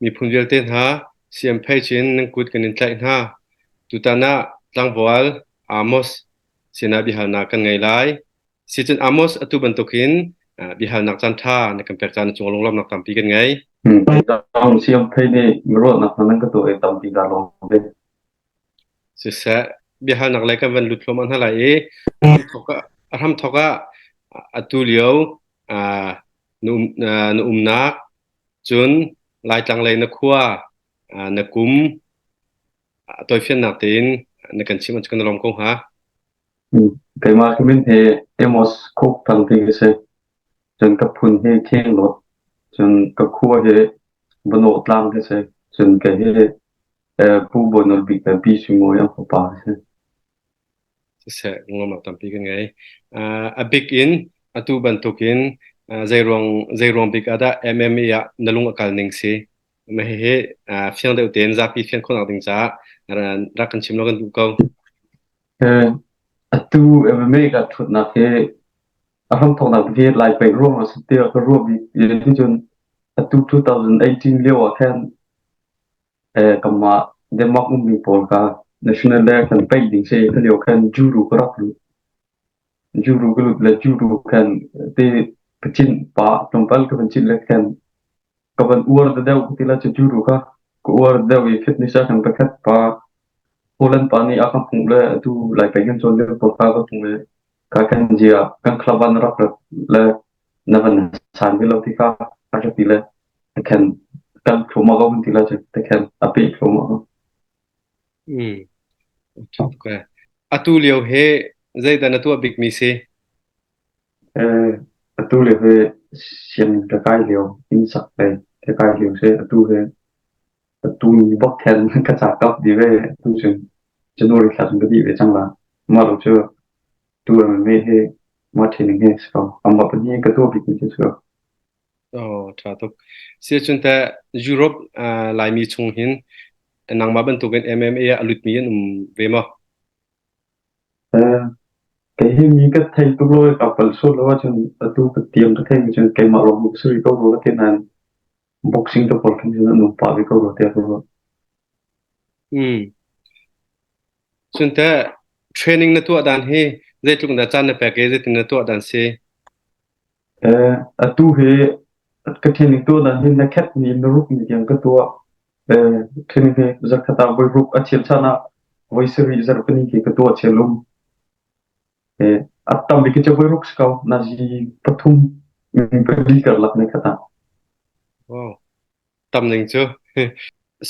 Miphun vialte hna, CM Page in nan kut kan in tlaih hna. Tutan ah tlangval Amos sinah biahalnak kan ngei lai. Sicun Amos atu bantukin biahalnak caanṭha na kan pek caan cung lunglawmhnak tampi kan ngei. CM Page nih ruahnak nan ka tuah i tampi kaa lawm ve. Siseh, biahalnak lei kan van lut thluahmah hna lai i a hramthawk ah atu lio na umnak cun Laitlang lei na khua na kum tawifiannak tein na kan chimh ahcun kan i lawm ko hnga. Keimah ka min hi Amos Cook Thang ti ka si. Cun ka phun hi Khenglawt. Cun ka khua hi Vanawh Tlang ka si. Cun kei hi Pu Bawi Nawl Bik le Pi Sui Mawi an fapa a si. Siseh, lunglawmhnak tampi kan ngei. A bik in atu bantukin zeiruang zeiruang bik ah dah MMA ah na lung a kal ning si? Mah hihi fiang deuh tein zapi fian khawhnak ding caah rak kan chim law kan duh ko. Atu MMA ka ṭhutnak hi a hramthawknak hi Lai paih ruang ah si tiah ka ruah bik. Cun atu 2018 lio ah khan Kanmah Denmark ummi pawl kha national le kan paih ding si. Kha lio khan Juru ka rak lut. Juru ka lut le Juru khan te ka cinh pah tlawmpal ka van cinh le khan ka van uar deuh ka ti la cu Juru kha ka uar deuh i fitness ah khan pakhat pa Poland pa nih a ka hmuh le atu Lai paih kan cawn lio pawl kha ka hmuh i ka kan zia kan club ah na rak rat le na van san ve lo ti kha a ka ti le khan kan thluahmah ko kan ti lai cu te khan a peh thluahmah ko. Mm. Okay. Atu lio he zeidah na tuah bikmi si? Eh, atu lio he sian ka kai lio, inn sak le ka kai lio si atu he atu mi bak khan ka ca kap di ve atu cun January thla cun ka dih ve cang la. Mah lo cu tu me he ma training he si ko. Amah pahnih ka tuah bikmi cu si ko. Aw, ṭha tuk. Siacun teh Europe Laimi chung hin nangmah bantukin MMA ah a lutmi an um ve maw? Eh, kei hi mi ka thei tuk lo i ka pal sual lo ahcun atu ka tiam ka theimi cun keimah lawng ka si rih ko rua ka ti nain boxing te pawl khin cun an um pah ve ko rua tiah ka ruah. Hmm. Cun teh training na tuah dan hi zeitluk dah caan na pek i zeitin na tuah dan si? Eh, atu hi ka training tuah dan hi na khet ni na ruk ni tiang ka tuah. Eh, training hi zarkhat ah voi ruk a chel chan ah voi sarih zarhpini khi ka tuah chelum. Eh, a tam bik cu voi ruk si ko. Nazi pathum pali karlak ne khat ah. Wow. Tam ning cu.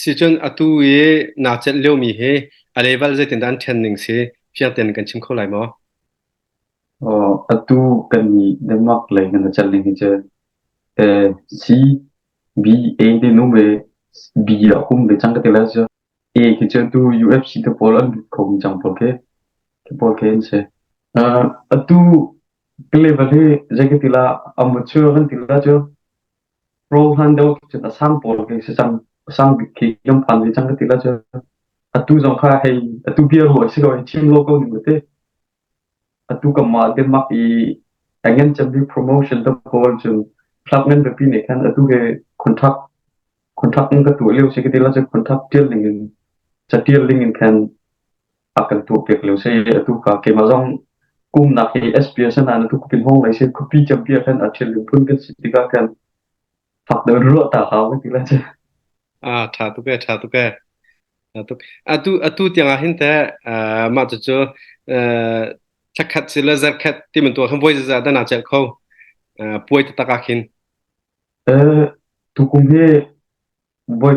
Sicun atu i naa celh liomi hi a level zeitindah an ṭhen ning si fiang tein kan chim kho lai maw? Atu kan nih Denmark lei kan i celh ning hi cu C, B, A ti an um i B ah a um ve cang ka ti lai cu. A khi cu atu UFC te pawl an lut kho mi cang pawl khi, khi pawl khi an si. Atu ka level hi zei ka ti la, amateur kan ti la cu pro hlan deuh khi cun a sang pawl khi si cang, a sang bik khi kan phan ve cang ka ti la cu. Atu zong kha hei atu bia ruah si ko hei chim lo ko ning te. Atu kanmah Denmark i a ngan cemmi promotion te pawl cun club ngan pipi nih khan atu hi contract contract in ka tuah lio si ka ti la cu contract ṭial ding in catial ding in khan a kan tuah piak lio si. Atu ka keimah zong kumnak hi SPS nain atu khuapin hong lei si khuapi cempi ah khan a ṭhial ding phun kan si tikah khan fak deuh in ruah ta hau ka ti la cu. Ah, ṭha tuk ee, ṭha tuk ee. Ṭha tuk. Atu tiang ah hin teh mah cucu thlakhat si le zarkhat ti bantuk khan voi zeizah dah naa celh kho puai taktak ah khin? Tukum hi voi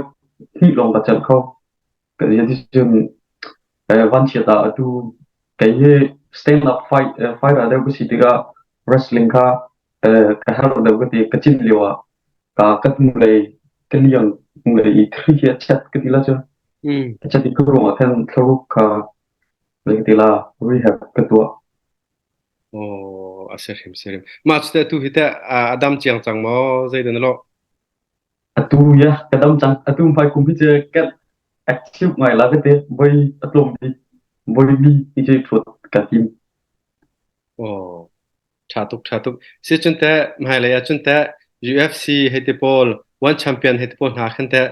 hnih lawng ka celh kho. Ka cun vanchiat ah atu kei hi stand up fight fighter deuh ka si tikah wrestling kha ka herh deuh ka ti ka cin lio ah ka ka hnulei ka liang hnulei i thri hi a chet ka ti la cu a chet i ka ruang ah khan thlaruk kha zei ka ti la rehab ka tuah. Oh, a si hrim si hrim. Mah cu teh tu hi teh a dam ciang cang maw zei dah na lawh? Atu ya ka dam cang. Atu hmai kum hi cu kan active ngai la ka ti. Voi a tlawm bik voi li hi cu thut ka tim. Oh. Ṭha tuk, ṭha tuk. Sicun teh hmailei ah cun teh UFC hei ti pawl. One Champion he te pawl hna khan teh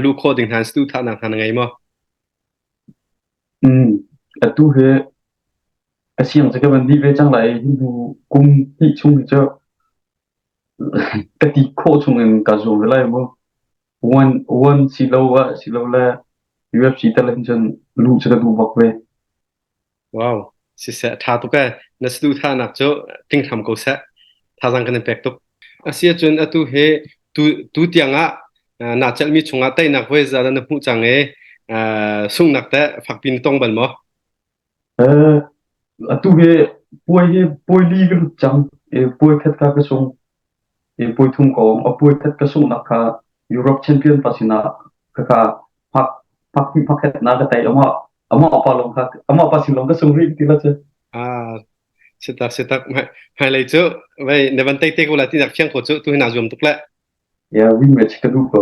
luh khawh ding hna stu thah nak hna na ngei maw? Atu hi ka siang cu ka van dih ve cang lai i hi hnu kum hnih chung hi cu ka ti khawh chung in kaa zuam ve lai mu. One silo ah silole UFC tal hin cun luh cu ka duh bak ve. Wow, siseh ṭha tuk ee. Na saduhthahnak cu tling hram ko seh. Thazaang kan in pek tuk. Asi ahcun atu hi tu tiang ah naa celhmi chungah teinak voi za na hmuh cang i sunghnak teh fakpi na tong bal maw? Atu hi puai hi puai li ka lut cang. Puai khat kha ka sung. Puai thum ka ong. A puai khat ka sunghnak kha Europe champion pa sinah khakha phak phak phakhet na ka tei amah amah pa lawng kha amah pa sin lawng ka sung rih ti la cu. Ah, sitak sitak hmailei cu vei na van tei te ko la ti nak fiang ko cu tu hi naa zuam tuk le. Yeah, win match ka duh ko.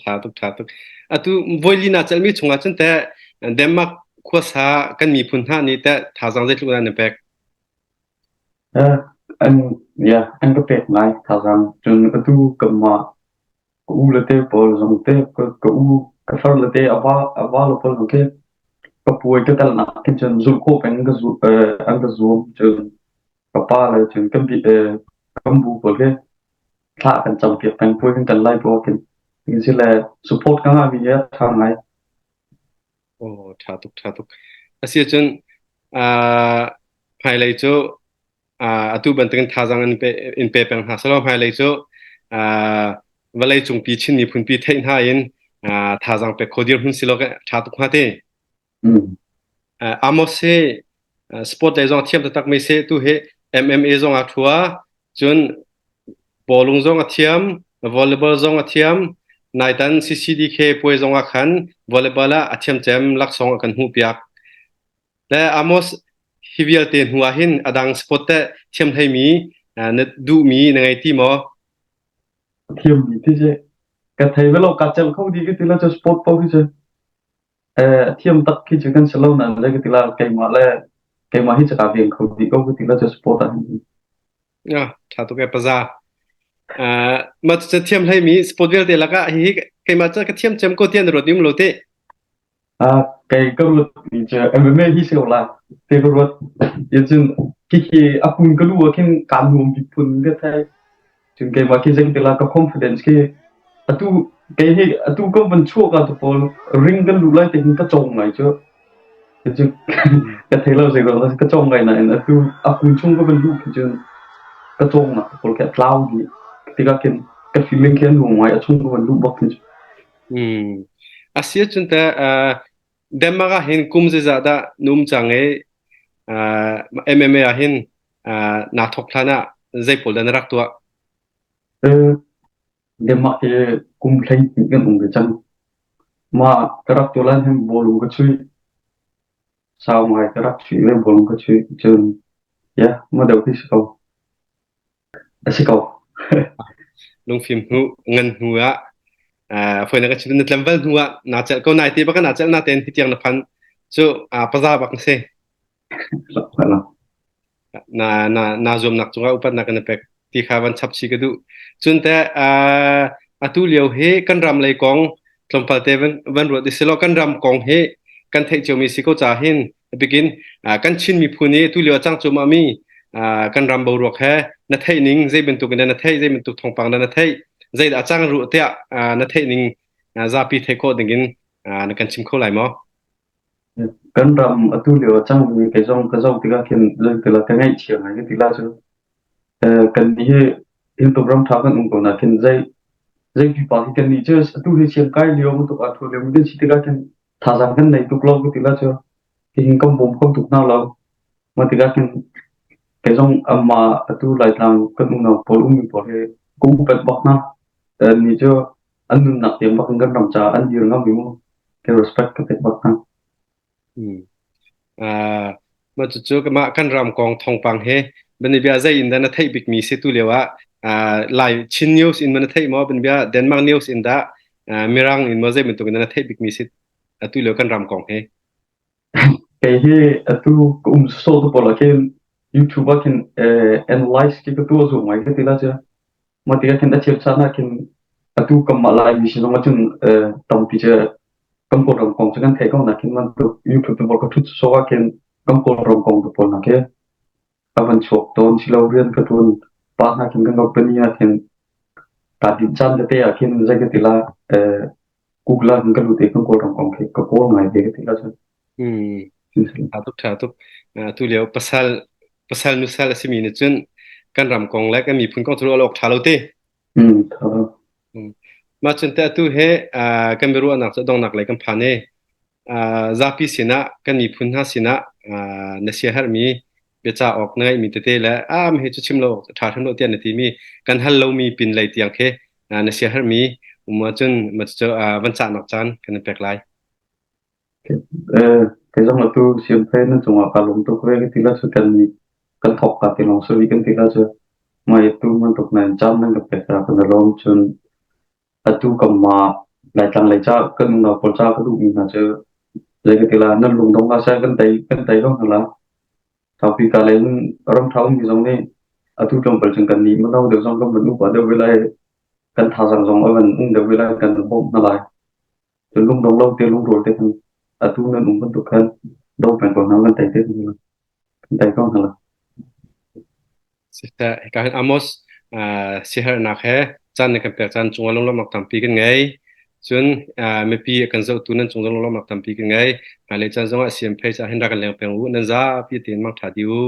Tha tuk tha tuk. Atu voili na celmi chungah cun teh Denmark khuasa kan miphun hna nih teh thazaang zeitluk dah nan pek? An yeah, an ka pek ngai thazaang. Cun atu kanmah ka u le te pawl zong te ka u ka far le te a va le pawl zong khi ka puai ka kal nak khin cun zulh khawh peng ka zu an ka zuam cun ka pa le cun kan bi kan bu pawl khi thla kan cam piak peng puai kan kal lai pawl khin si le support ka ngah mi hi a ṭha ngai. Oh, ṭha tuk ṭha tuk. Asi ahcun hmailei cu atu bantukin thazaang in pe peng hna selaw hmailei cu vawlei cungpi Chin miphunpi theih hna in thazaang pek kho dirhmun si law ṭha tuk hnga ti. Amos hi sport lei zong a thiam taktak mi si. Tu hi MMA zong aa ṭhua. Cun bawlung zong a thiam, volleyball zong a thiam. Naitan CCDK puai zong ah khan volleyball ah a thiam cem laksawng a kan hmuhpiak. Le Amos hi vialte hnu ah hin a dang sport teh thiam hleimi na duhmi na ngei ti maw? Thiam mi ti si. Ka thei ve lo ka celh kho di ka ti la cu sport paoh hi cu. A thiam tak khi cu kan si lo nain le ka ti la keimah le keimah hi cu kaa veng kho dih ko ka ti la cu sport ah hin. Ah, ṭha tuk e paza. Mah cu thiam hleimi sport vialte lakah hihi keimah cu ka thiam cem ko tiah na ruat dim lo teh? Kei ka ruat mi cu MMA hi si ko la te ka ruat. Cun khikhi a kun ka lu ah khin kaa nuam bik phun ka thei. Cun keimah khi zei ti la ka confidence khi atu kei hi atu ka van chuak ah tu pawl ring kan luh lai te hin ka cawng ngai cu. Cu ka thei lo zei ka cawng ngai nain atu a kun chung ka van luh khi cun ka cawng nak pawl khi a tlau dih. Tikah khin ka feeling khi a nuam ngai a chung ka van luh bak khi cu. A si ahcun teh Denmark ah hin kum zeizah dah na um cang i MMA ah hin naa thawk hlan ah zei pawl dah na rak tuah? Denmark hi kum 12 kan um ve cang. Mah ka rak tuah lai hin bawlung ka chuih. Sau ngai ka rak chuih ve bawlung ka chuih. Cun yeah, mah deuh khi si ko. A si ko. Lungfim hnu ngan hnu ah foi na ka chim na tlangval hnu ah naa celh ko nai te bak naa celh na ten hi tiang na phan cu paza bak na si. Na na na zuamnak cungah upatnak kan pek ti kha van chap chi ka duh. Cun te atu lio hi kan ram lei kong tlawmpal te van van ruat silo kan ram kong hi kan theih ciomi si ko ca hin bikin kan Chin miphun i tu lio a cang cuahmah mi kan ram boruak he na theih ning zei bantuk in na theih zei bantuk thawngpang dah na theih zeidah a cang ruh tiah na theih ning zapi theih khawh ding in na kan chim kho lai maw? Kan ram atu lio a cang mi kei zong ka zoh tikah khin zeitila ka ngaihchia ngai ka ti la cu kan nih hi hintuk ram ṭha kan um ko na khin zei zei pipa hi kan nih cu atu hi siam kai lio bantuk aa thu lio kan si tikah khin thazaang kan nei tuk lo ka ti la cu hihin kan bawm kho tuk hna lo. Mah tikah khin kei zong amah atu Laitlang kan unau pawl ummi pawl hi ka upat bak hna. Annih cu an nunnak tiang bak in kan ram caah an dir ngam i mu ka respect ka pek bak hna. Mah cucu mah kan ram kong thawngpang he banibia zei in dah na theih bikmi si tu lio ah Lai Chin News in ma na theih maw banibia Denmark News in dah Mirang in maw zei bantuk in dah na theih bikmi si atu lio kan ram kong he? Kei hi atu ka um sawsawh tu pawl ah khin YouTube ah khin analyze khi ka tuah zuam ngai ka ti la cu. Mah tikah khin a cheu caan ah khin. Atu kanmah Laimi si zong ahcun tampi cu kan Kawlram kong cu kan theih ko nakin bantuk YouTube te pawl ka ṭhut sawsawh ahkhin kan Kawlram kong te pawl hna khi a van chuak tawn silo rian ka ṭuan pah hna khin kan company ah khin kaa dinh caan tete ah khin zei ka ti la Google ah khin ka lut i kan Kawlram kong khi ka kawl ngai ve ka ti la cun. Ṭha tuk, ṭha tuk. Atu lio pasal pasal nusal a simi nih cun kan ram kong le kan miphun kong cu ruah awk ṭha lo te. Mah cun teh atu hi kan biaruahnak cu donghnak lei kan phan i zapi sinah kan miphun hna sinah na siaherhmi biacah awk na ngeihmi tete le ah hi cu chim lo awk ṭha hrim lo tiah na timi kan hal lomi pin lei tiang khi na siaherhmi um ahcun mah cucu van cahnak caan kan in pek lai. Kei zong atu siamphei na cungah kaa lawm tuk ve ka ti la cu kan nih kan thawk ka ti lawng si rih kan ti la cu mai atu bantuk na in caan nan ka pek caah kan i lawm. Cun atu kanmah Laitlang lei ca kan unau pawl ca ka duhmi hna cu zei ka ti la nan lungdong hlah seh kan tei kan tei ko hna la. Saupi ka lei in ramṭha ummi zong nih atu tlawmpal cun kan nih mino deuh zong kan van upa deuh ve lai kan thazaang zong a van um deuh ve lai kan bawmh hna lai. Cun lungdong lo te lungrual te khan atu nan um bantuk khan do peng ko hna kan tei te hna kan tei ko hna. Siseh, hika hin Amos siaherhnak he caan na kan pek caan cungah lunglawmhnak tampi kan ngei. Cun mipi a kan zohtu nan cung zong lunglawmhnak tampi kan ngei. Hmailei caan zongah CM Page ah hin rak kan leng peng u. Nan zapi tein mangṭha dih u.